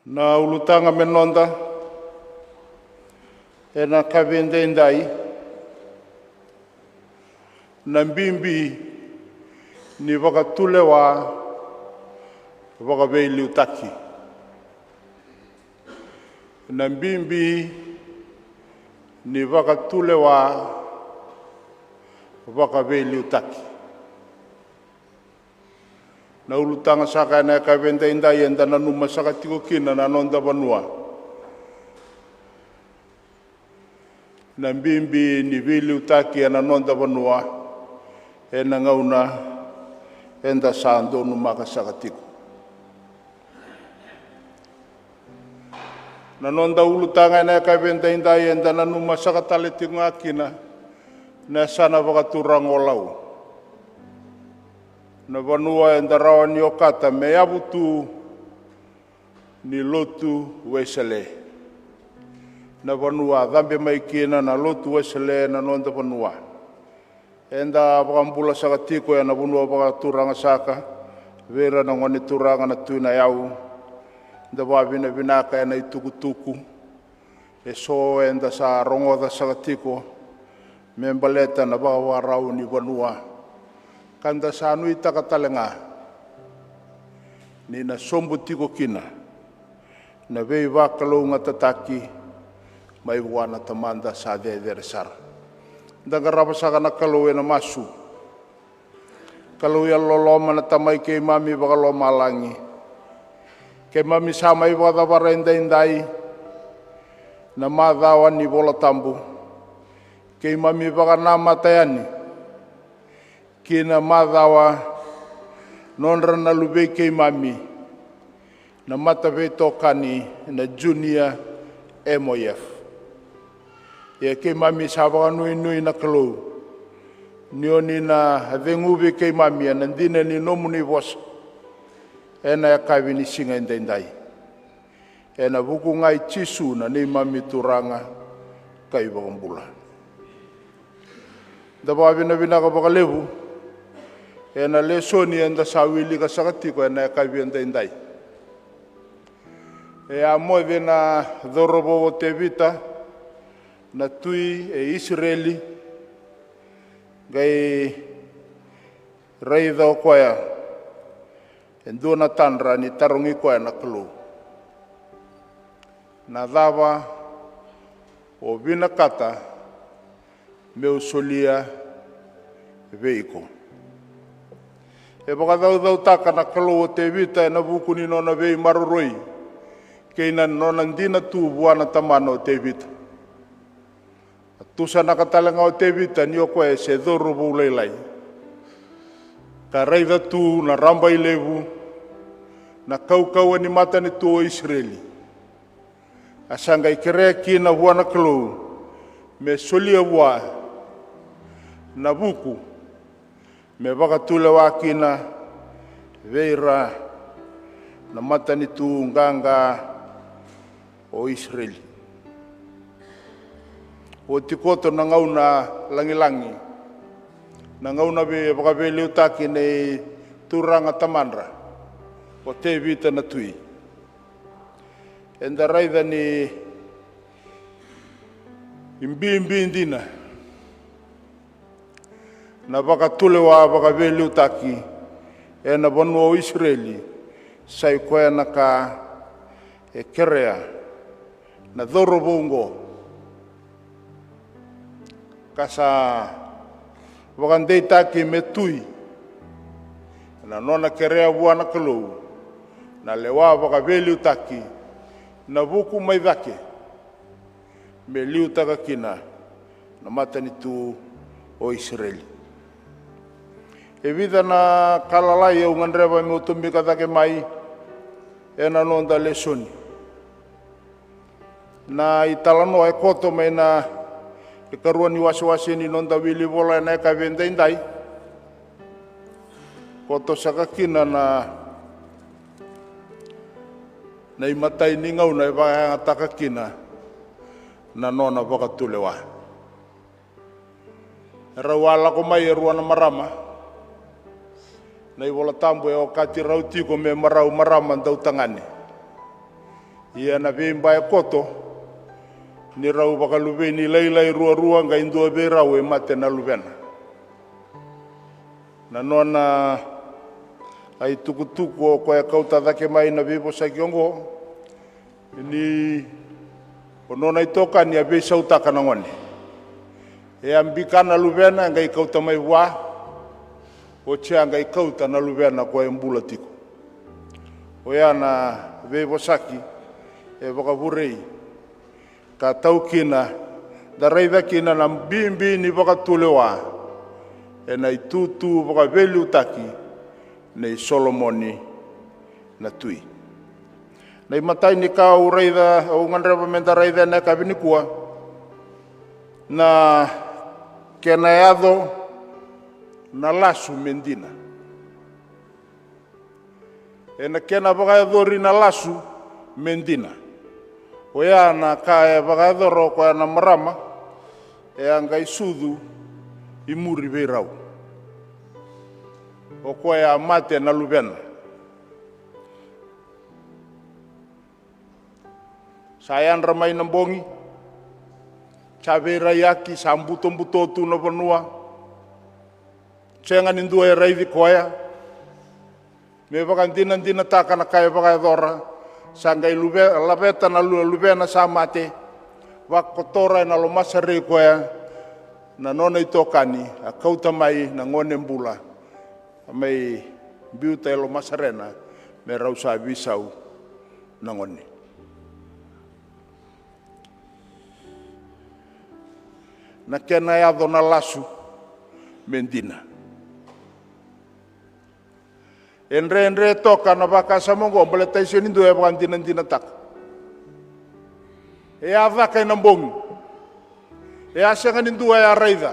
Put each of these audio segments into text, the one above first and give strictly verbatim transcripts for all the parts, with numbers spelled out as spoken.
Na ulutaga me noda ena kaveidaidai, na bibi ni vakatulewa vakaveiliutaki. Na bibi ni vakatulewa vakaveiliutaki. Na ulutaga saka ena kaveidaidai eda nanuma saka tiko kina na noda vanua. Na bibi ni veiliutaki ena noda vanua ena gauna eda sa donumaka saka tiko. Na noda ulutaga ena kaveidaidai eda nanuma saka tale tiko ga kina na yasana vakaturaga o Lau. Na vanua eda rawa ni okata me yavu tu ni lotu Wesele. Na vanua a cabe mai kina na lotu Wesele na noda vanua. Eda vakabula saka tiko ena vanua vakaturaga saka vei ira na gone turaga na Tui Nayau. Da vakavinavinaka ena itukutuku eso eda sa rogoca saka tiko me baleta na vakavakarau ni vanua, ka da sa nuitaka tale ga ni na sobu tiko kina na veivakalougatataki mai vua na Tamada sa cecere sara. Da qarava saka na Kalou ena masu. Kalou yalololoma, na Tamai keimami vakalomalagi, keimami sa mai vakacavara edaidai na macawa ni Vola Tabu. Keimami vakanamata yani ki na macawa nodra na luvei keimami na mataveitokani na Junior M O F. Ia keimami sa vakanuinui na Kalou ni oni na ceguvi keimami ena dina ni nomuni vosa ena yakavi ni siga edaidai. Ena vuku ga i Jisu na neimami Turaga ka iVakabula. Da vakavinavinaka vakalevu ena lesoni eda sa wilika saka tiko ena yakavi edaidai. E a moce na cauravou o Tevita na tui e Isireli, qai raica o koya e dua na tadra ni tarogi koya na Kalou: Na cava o vinakata meu solia vei iko? E vakacaucautaka na Kalou o Tevita ena vuku ni nona veimaroroi kei na nona dina tu vua na tamana o Tevita. A tusanaka tale ga o Tevita ni o koya e se cauravou lailai, ka raica tu na rabailevu, na kaukauwa ni matanitu o Isireli. A sa qai kerea kina vua na Kalou me solia vua na vuku me vakatulewa kina vei ira na matanitu qaqa o Isireli. Oti koto na gauna lagilagi, na gauna vei vakaveiliutaki nei turaga tamadra o Tevita na tui. Eda raica ni bibi dina na vakatulewa vakaveiliutaki ena vanua o Isireli. Sa i koya na ka e kerea na cauravou oqo, ka sa vakadeitaki me tui na nona kerea vua na Kalou na lewa vakaveiliutaki, na vuku mai cake me liutaka kina na matanitu o Isireli. E vica na ka lalai au gadreva meu tomika cake mai ena noda lesoni. Na italanoa e koto mai na ikarua ni wasewase ni noda wilivola ena yakavi edaidai, koto saka kina na, na imatai ni gauna e vakayagataka kina na nona vakatulewa. Rau a lako mai e rua na marama. Na iVola Tabu e okati rau tiko me marau marama dautagane. Ia na veiba e koto ni rau vakaluveini lailai ruarua, qai dua vei rau e mate na luvena. Na nona a itukutuku o koya e kauta cake mai na veivosaki oqo, ni o nona itokani a veisautaka na gone. E a bika na luvena, e qai kauta mai vua, oti a qai kauta na luvena ko e bula tiko. Oya na veivosaki e vakavurei ka tau kina, da raica kina na bibi ni vakatulewa ena itutu vakaveiliutaki nei Solomoni na tui. Na imatai ni ka au raica, au gadreva me da raica ena yakavi nikua, na kena yaco na lasu me dina. Ena kena vakayacori na lasu me dina. Oya na ka e vakayacora o koya na marama, e a qai sucu i muri vei rau. O koya a mate na luvena. Sa yadra mai na bogi, sa veiraiyaki, sa butobuto tu na vanua. Sega ni dua e raici koya. Me vakadinadinataka na ka e vakayacora, sa qai luve-, laveta na lu-, luvena sa mate, vakotora ena lomaserei koya na nona itokani, a kauta mai na gone bula, a mai biuta e lomaserena me rau sa veisau na gone. Na kena yaco na lasu me dina. E dredre toka na vakasama oqo, baleta e sega ni dua e vakadinadinataka. E a caka ena bogi. E a sega ni dua e a raica.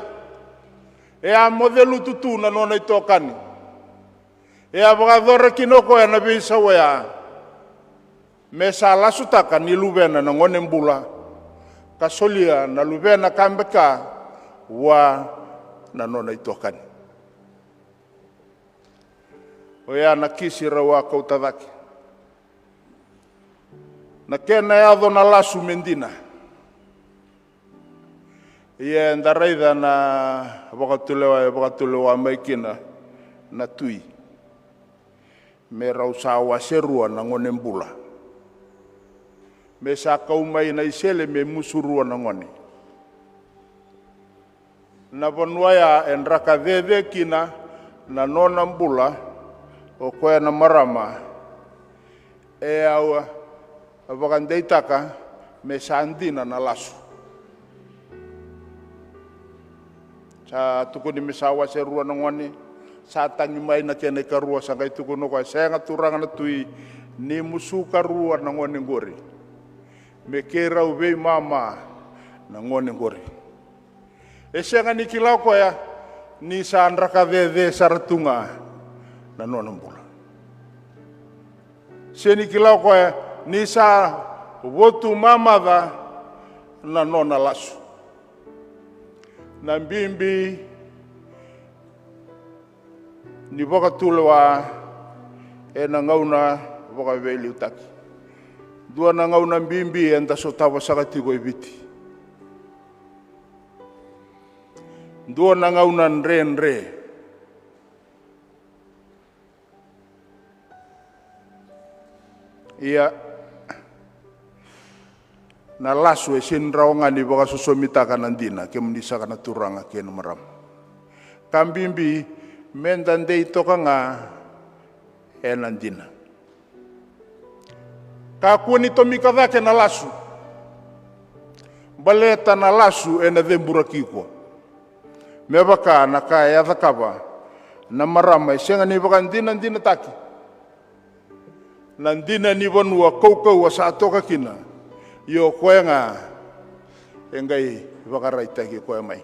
E a moce lutu tu na nona itokani. E a vakayacora kina o koya na veisau oya, me sa lasutaka ni luvena na gone bula, ka solia na luvena ka beka vua na nona itokani. Oya na kisi rau a kauta cake. Na kena yaco na lasu me dina. Ia eda raica na vakatulewa, e vakatulewa mai kina na tui. Me rau sa wase rua na gone bula. Me sa kau mai na isele me musu rua na gone. Na vanua ya e draka cece kina na nona bula o koya na marama. E au a vakadeitaka me sa dina na lasu. Sa tukuni me sa wase rua na gone, sa tagi mai na kena ikarua, sa qai tukuna o koya, sega turaga na tui, ni musuka rua na gone qori. Me keirau veimama na gone qori. E sega ni kila o koya ni sa draka cece sara tu ga na nona bula. Sega ni kila o koya ni sa votu mamaca na nona lasu. Na bibi ni vakatulewa ena gauna vakaveiliutaki. Dua na gauna bibi eda sotava saka tiko e Viti. Dua na gauna dredre. Ia, na lasu e sega ni rawa ga ni vakasosomitaka na dina, kemuni saka na turaga kei na marama. Ka bibi, meda dei toka ga ena dina. Kakua ni tomika cake na lasu. Baleta na lasu ena ceburaki iko. Me vaka na ka e a cakava na marama e sega ni vakadinadinataki. Na dina ni vanua kaukauwa sa toka kina. Ia o koya ga e qai vakaraitaki koya mai.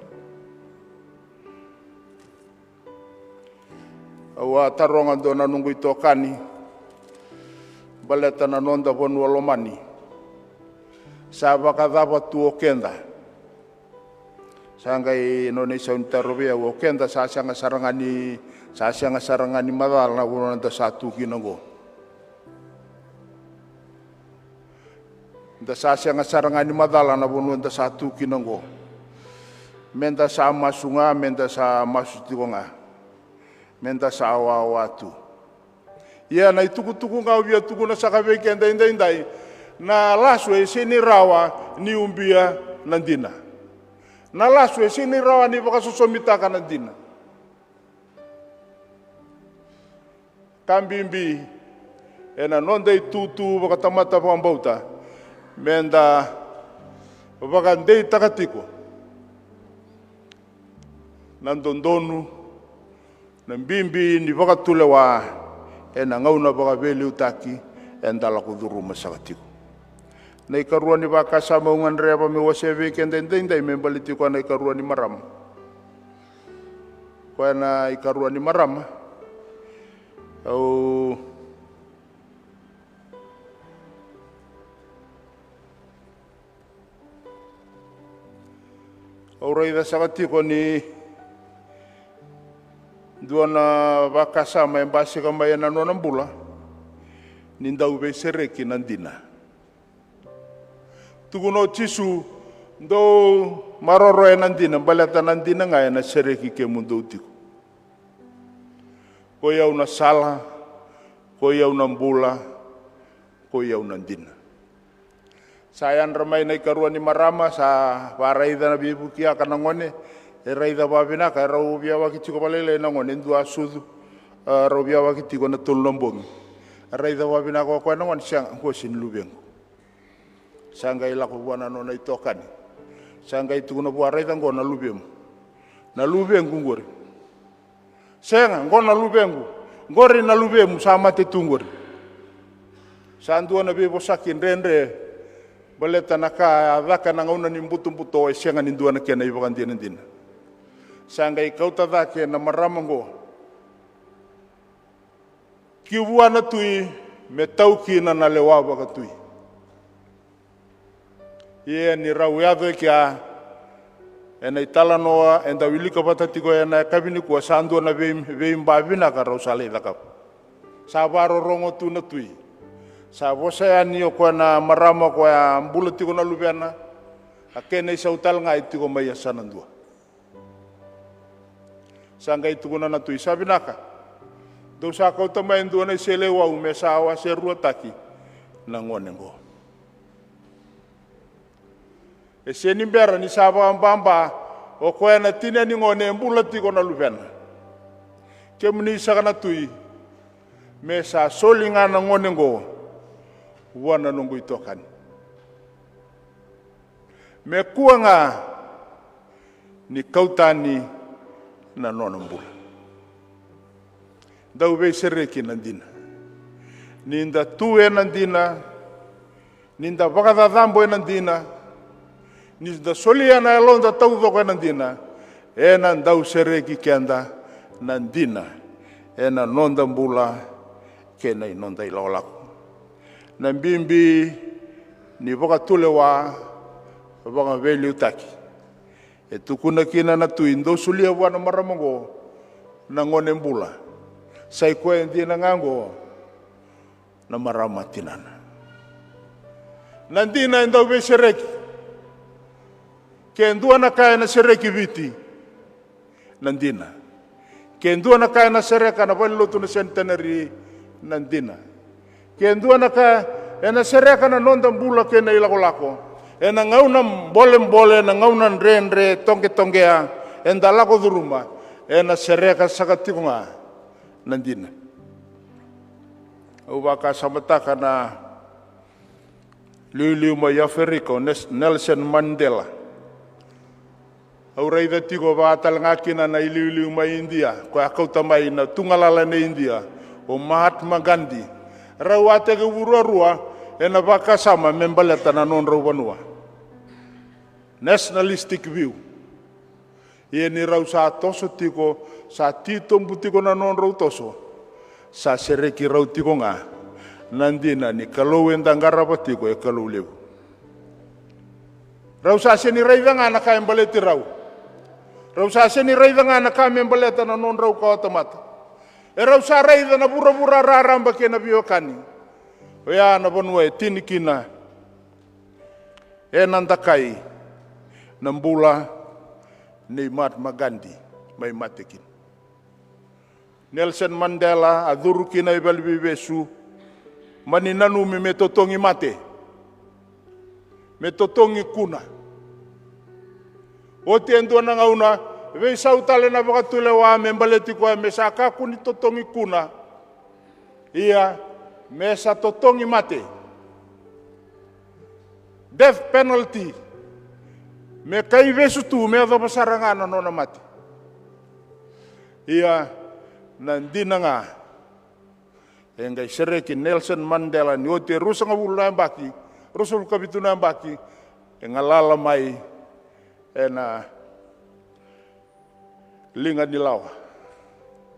Au a taroga dua na noqu itokani baleta na noda vanua lomani. Sa vakacava tu o keda? Sa qai nona isau ni taro vei au, o keda sa sega sara ga ni, sa sega sara ga ni macala na vanua da sa tu kina oqo. Da sa sega sara ga ni macala na vanua da sa tu kina oqo. Meda sa masu ga, meda sa masu tiko ga, meda sa wawa tu. Ia na itukutuku ga au via tukuna saka vei keda edaidai, na lasu e sega ni rawa ni ubia na dina. Na lasu e sega ni rawa ni vakasosomitaka na dina. Ka bibi ena noda itutu vakatamata vakabauta, meda vakadeitaka tiko na dodonu, na bibi ni vakatulewa ena gauna vakaveiliutaki eda lako curuma saka tiko. Na ikarua ni vakasama au gadreva meu wasea vei keda edaidai me baleti koya na ikarua ni marama. Koya na ikarua ni marama. Au, au raica saka tiko ni dua na vakasama e basika mai ena nona bula, ni dau veisereki na dina. Tukuna o Jisu, dou maroroya na dina, baleta na dina ga ena sereki kemudou tiko. Koi au na sala, koi au na bula, koi au na dina. Sa yadra mai na ikarua ni marama, sa varaica na veivuke ka na gone, e raica vavinaka, e rau via waki tiko valailai na gone, e dua sucu, e rau via waki tiko na tolu na bogi. E raica vavinaka o koya na gone, sega, qo sega ni luvequ. Sa qai lako vua na nona itokani. Sa qai tukuna vua, raica qo na luvemu. Na luvequ qori. Sega, qo na luvequ. Qori na luvemu sa mate tu qori. Sa dua na veivosaki dredre. Baleta na ka a caka ena gauna ni butobuto e sega ni dua na kena ivakadinadina. Sa qai kauta cake na marama qo ki vua na tui me tau kina na lewa vakatui. Ia ni rau yaco e kea ena italanoa eda wilika vata tiko ena yakavi nikua, sa dua na vei, veiba vinaka rau sa lai cakava. Sa vakarorogo tu na tui. Sa vosa yani o koya na marama koya a bula tiko na luvena, a kena isau tale ga e tiko mai yasana dua. Sa qai tukuna na tui, sa vinaka. Dou sa kauta mai e dua na iseleiwau me sa waseruataki na gone qo. E sega ni bera ni sa vakababa o koya na tina ni gone e bula tiko na luvena. Kemuni saka na tui, me sa soli ga na gone qo vua na noqu itokani. Me kua ga ni kau tani na nona bula. Dau veisereki na dina. Ni da tu ena dina, ni da vakacacabo ena dina, ni da solia na yaloda taucoko ena dina, ena dau sereki keda na dina ena noda bula kei na noda ilakolako. Na bibi ni vakatulewa, vakaveiliutaki. E tukuna kina na tui, dou solia vua na marama qo na gone bula. Sa i koya dina ga qo na marama tinana. Na dina e dau veisereki. Ke dua na ka ena sereki Viti, na dina. Ke dua na ka ena sereka na valenilotu na Centenary, na dina. Ke dua na ka ena sereka na noda bula kei na ilakolako, ena gauna bolebole, ena gauna dredre, toqetoqea eda lako curuma, ena sereka saka tiko ga na dina. Au vakasamataka na liuliu mai Aferika, o Nes-, Nelson Mandela. Au raica tiko vaka tale ga kina na iliuliu mai Idia, koya a kauta mai na tugalala ni Idia, o Mahatma Gandhi. Rau a tekivu ruarua ena vakasama me baleta na nodrau vanua. Nationalistic view. Ia ni rau sa toso tiko, sa titobu tiko na nodrau toso, sa sereki rau tiko ga na dina ni Kalou eda qarava tiko e Kalou levu. Rau sa sega ni raica ga na ka e baleti rau. Rau sa sega ni raica ga na ka me baleta na nodrau kawatamata. E rau sa raica na vuravura raraba kei na veiwekani. Oya na vanua e tini kina Ena dakai na bula nei Mahatma Gandhi mai mate kina. Nelson Mandela a curu kina i valeniveivesu, mani nanumi me totogi mate, me totogi kuna. Oti e dua na gauna, veisau tale na vakatulewa me baleti koya me sa kakua ni totogi kuna. Ia, me sa totogi mate, death penalty, me kai vesu tu, me yacova sara ga na nona mate. Ia, na dina ga, e qai sereki Nelson Mandela ni oti e ruasagavulu na yabaki, ruasagavulu ka vitu na yabaki, e galala mai ena liga ni lawa.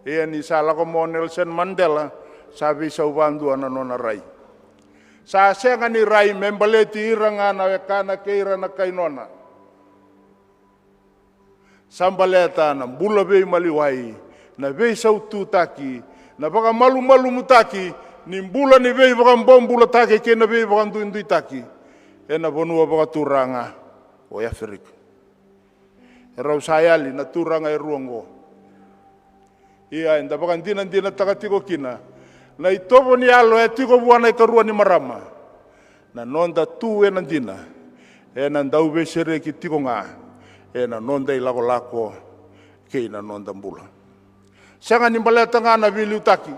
Ia ni sa lako mai o Nelson Mandela, sa veisau vadua na nona rai. Sa sega ni rai me baleti ira ga na wekana kei ira na kai nona. Sa baleta na bula veimaliwai, na veisaututaki, na vakamalumalumutaki ni bula ni veivakabobulataki kei na veivakaduiduitaki ena vanua vakaturaga o Aferika. E rau sa yali na turaga e rua oqo. Ia eda vakadinadinataka tiko kina na itovo ni yalo e tiko vua na ikarua ni marama. Na noda tu ena dina ena dau veisereki tiko ga ena noda ilakolako kei na noda bula. Sega ni baleta ga na veiliutaki.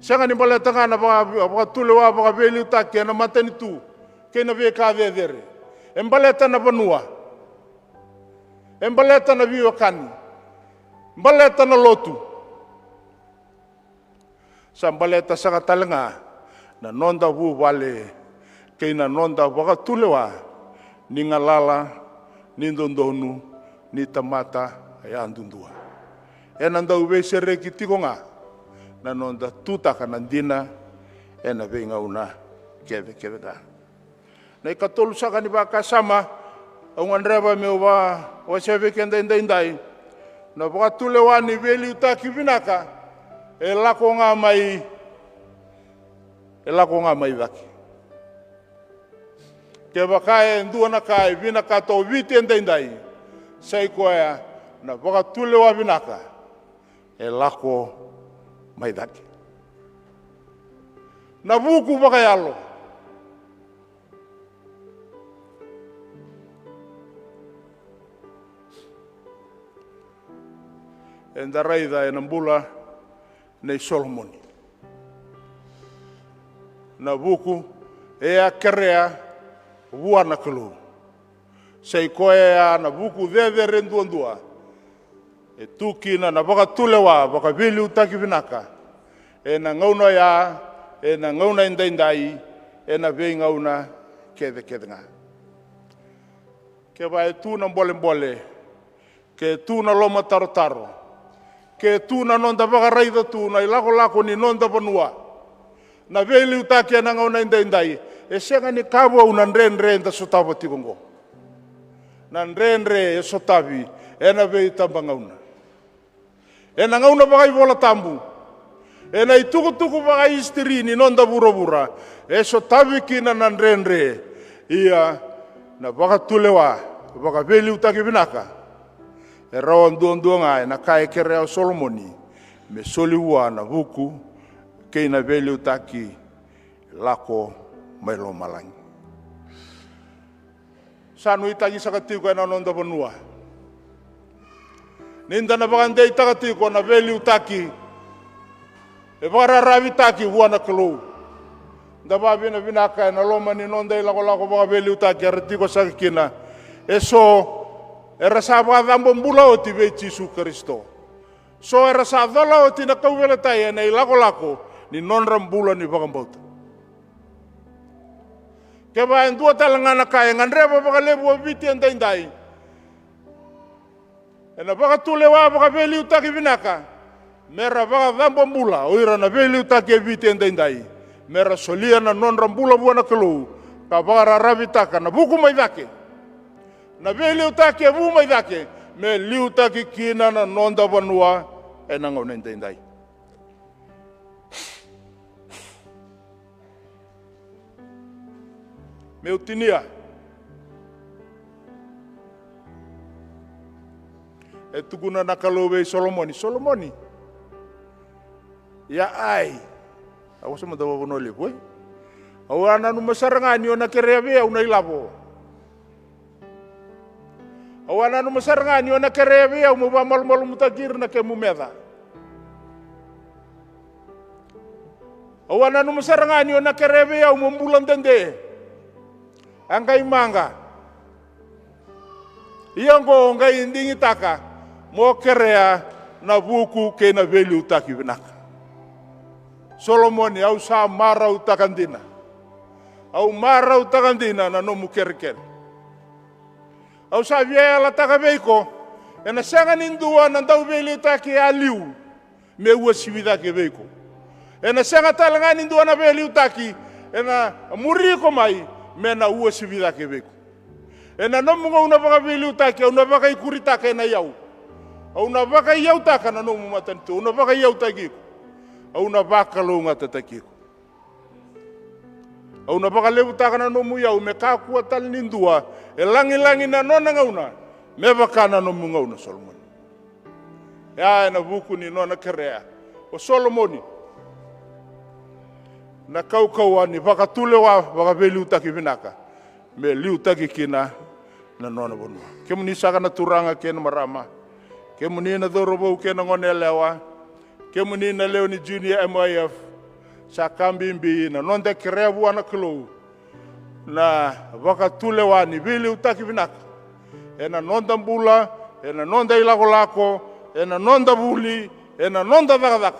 Sega ni baleta ga na vaka-, vakatulewa vakaveiliutaki ena matanitu kei na veika cecere. E baleta na vanua. E baleta na veiwekani. Baleta na lotu. Sa baleta saka tale ga na noda vuvale kei na noda vakatulewa ni galala, ni dodonu, ni tamata yadudua. Ena dau veisereki tiko ga na noda tutaka na dina ena veigauna kecekece ga. Na ikatolu saka ni vakasama au gadreva meu vakawasea vei keda edaidai. Na vakatulewa ni veiliutaki vinaka e lako ga mai, e lako ga mai cake. Kevaka e dua na ka e vinakata o Viti edaidai, sa i koya na vakatulewa vinaka e lako mai cake. Na vuku vakayalo. Eda raica ena bula nei Solomoni na vuku e a kerea vua na Kalou. Sa i koya ya na vuku cecere duadua e tu kina na vakatulewa vakaveiliutaki vinaka ena gauna oya, ena gauna edaidai, ena veigauna kecekece ga. Kevaka e tu na bolebole, ke tu na lomatarotaro, ke tu na noda vakaraica tu na ilakolako ni noda vanua, na veiliutaki ena gauna edaidai, e sega ni ka vou na dredre eda sotava tiko oqo. Na dredre e sotavi ena veitabagauna. Ena gauna vakaivolatabu, ena itukutuku vakaisitiri ni noda vuravura, e sotavi kina na dredre. Ia na vakatulewa vakaveiliutaki vinaka e rawa duadua ga ena ka e kerea o Solomoni me soli vua na vuku kei na veiliutaki lako mai lomalagi. Sa nuitaki saka tiko ena noda vanua ni da na vakadeitaka tiko na veiliutaki e vakararavitaki vua na Kalou. Da vakavinavinaka ena loma ni noda ilakolako vakaveiliutaki era tiko saka kina. E so era sa vakacabo bula oti vei Jisu Karisito. So era sa cola oti na kauveilatai ena ilakolako ni nodra bula ni vakabauta. Kevaka e dua tale ga na ka e gadreva vakalevu o Viti edaidai, ena vakatulewa vakaveiliutaki vinaka, mera vakacabo bula o ira na veiliutaki e Viti edaidai, mera solia na nodra bula vua na Kalou ka vakararavitaka na vuku mai cake. Na veiliutaki e vu mai cake me liutaki kina na noda vanua ena gauna edaidai. meu tinia. E tukuna na Kalou vei Solomoni, Solomoni, ia ai, au sa mada vavanua levu, e? Au a nanuma sara ga ni o na kerea vei au na ilavo. Au a nanuma sara ga ni o na kerea vei au mo vakamalumalumutaki ira na kemu meca. Au a nanuma sara ga ni o na kerea vei au mo bula dede. A qai maqa. Ia oqo o qai digitaka mo kerea na vuku kei na veiliutaki vinaka. Solomoni, au sa marautaka dina. Au marautaka dina na nomu kerekere. Au sa via yalataka vei iko, ena sega ni dua na dauveiliutaki e a liu me uasivi cake vei iko. Ena sega tale ga ni dua na veiliutaki ena muri iko mai me na uasivi cake vei iko. Ena nomu gauna vakaveiliutaki au na vakaikuritaka ena iyau. Au na vakaiyautaka na nomu matanitu, au na vakaiyautaki iko. Au na vakalougatataki iko. Au na vakalevutaka na nomu iyau me kakua tale ni dua e lagilagi na nona gauna me vaka na nomu gauna, Solomoni. Ia ena vuku ni nona kerea o Solomoni na kaukauwa ni vakatulewa vakaveiliutaki vinaka me liutaki kina na nona vanua. Kemuni saka na turaga kei na marama, kemuni na cauravou kei na goneyalewa, kemuni na lewe ni Junior M I F, sa ka bibi na noda kerea vua na Kalou na vakatulewa ni veiliutaki vinaka ena noda bula, ena noda ilakolako, ena noda vuli, ena noda cakacaka,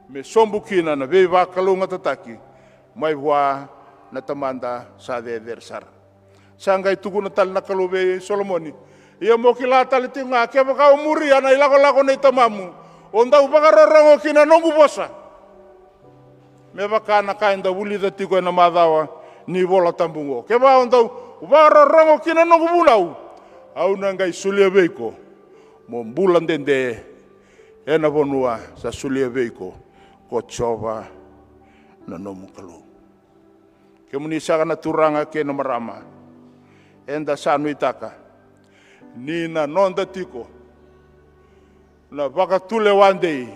me sobu kina na veivakalougatataki mai vua na Tamada sa cecere sara. Sa qai tukuna tale na Kalou vei Solomoni, ia mo kila tale tiko ga, kevaka o muria na ilakolako nei tamamu, o dau vakarorogo ki na noqu vosa, me vaka na ka eda vulica tiko ena macawa ni Vola Tabu oqo. Kevaka o dau vakarorogo ki na noqu vunau, au na qai solia vei iko mo bula dede ena vanua sa solia vei iko ko Jiova na nomu Kalou. Kemuni saka na turaga kei na marama, eda sa nuitaka ni na noda tiko na vakatulewa dei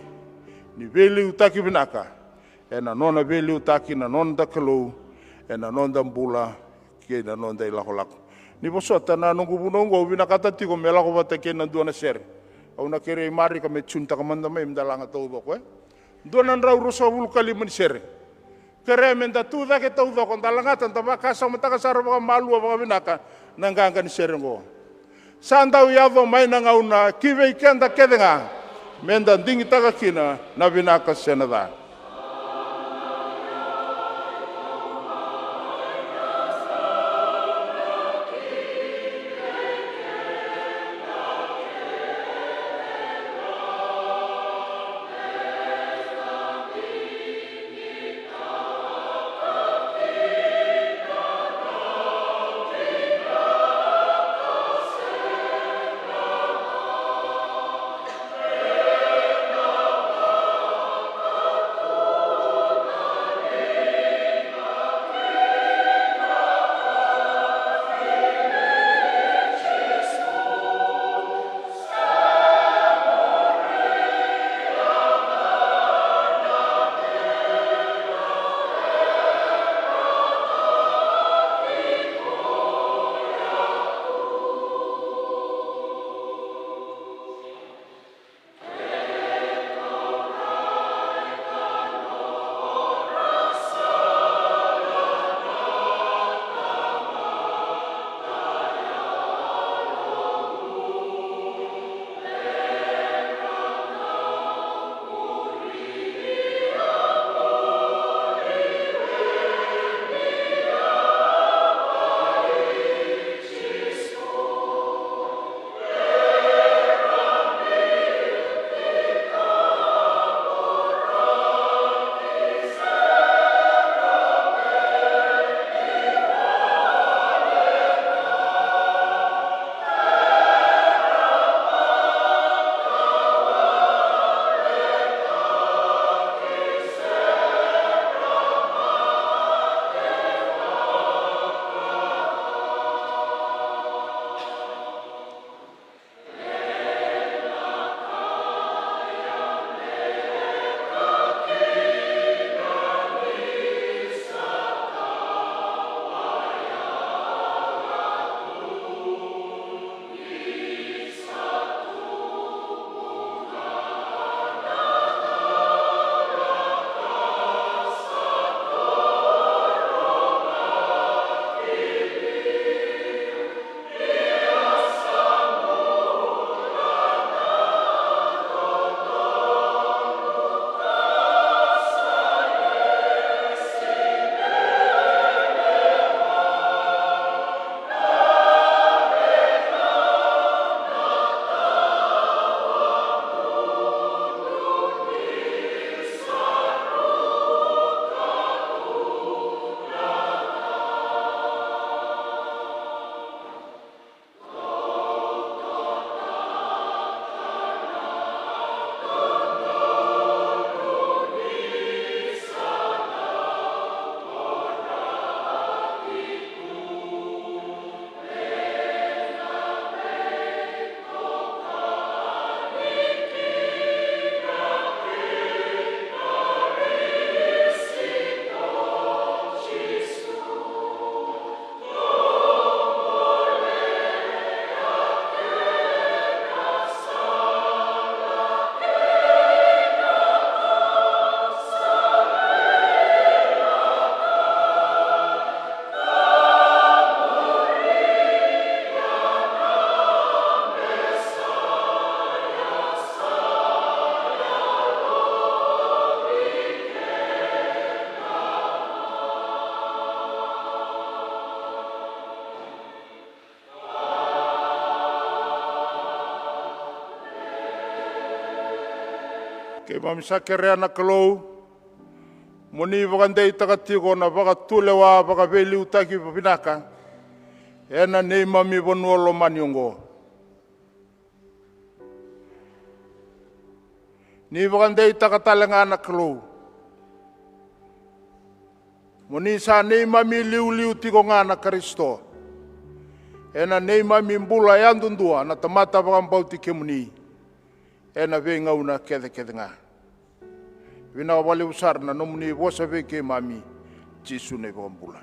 ni veiliutaki vinaka ena nona veiliutaki na noda Kalou ena noda bula kei na noda ilakolako. Ni vosota na noqu vunau oqo, au vinakata tiko me lako vata kei na dua na sere. Au na kerei Marika me tunitaka mada mai, meda laga taucoko, e? Dua na drau ruasagavulu ka lima ni sere. Kerea meda tu cake taucoko, da lagata, da vakasamataka sara vakamalua, vakavinaka na qaqa ni sere oqo. Sa dau yaco mai na gauna ki vei keda kece ga meda digitaka kina na vinaka se na ca. Keimami sa kerea na Kalou, mo ni vakadeitaka tiko na vakatulewa vakaveiliutaki vinaka ena neimami vanua lomani oqo. Ni vakadeitaka tale ga na Kalou, mo ni sa neimami iliuliu tiko ga na Karisito ena neimami bula yadudua na tamata vakabauti kemuni ena veigauna kecekece ga. Vinaka vakalevu sara na nomuni vosa vei keimami, Jisu na iVakabula.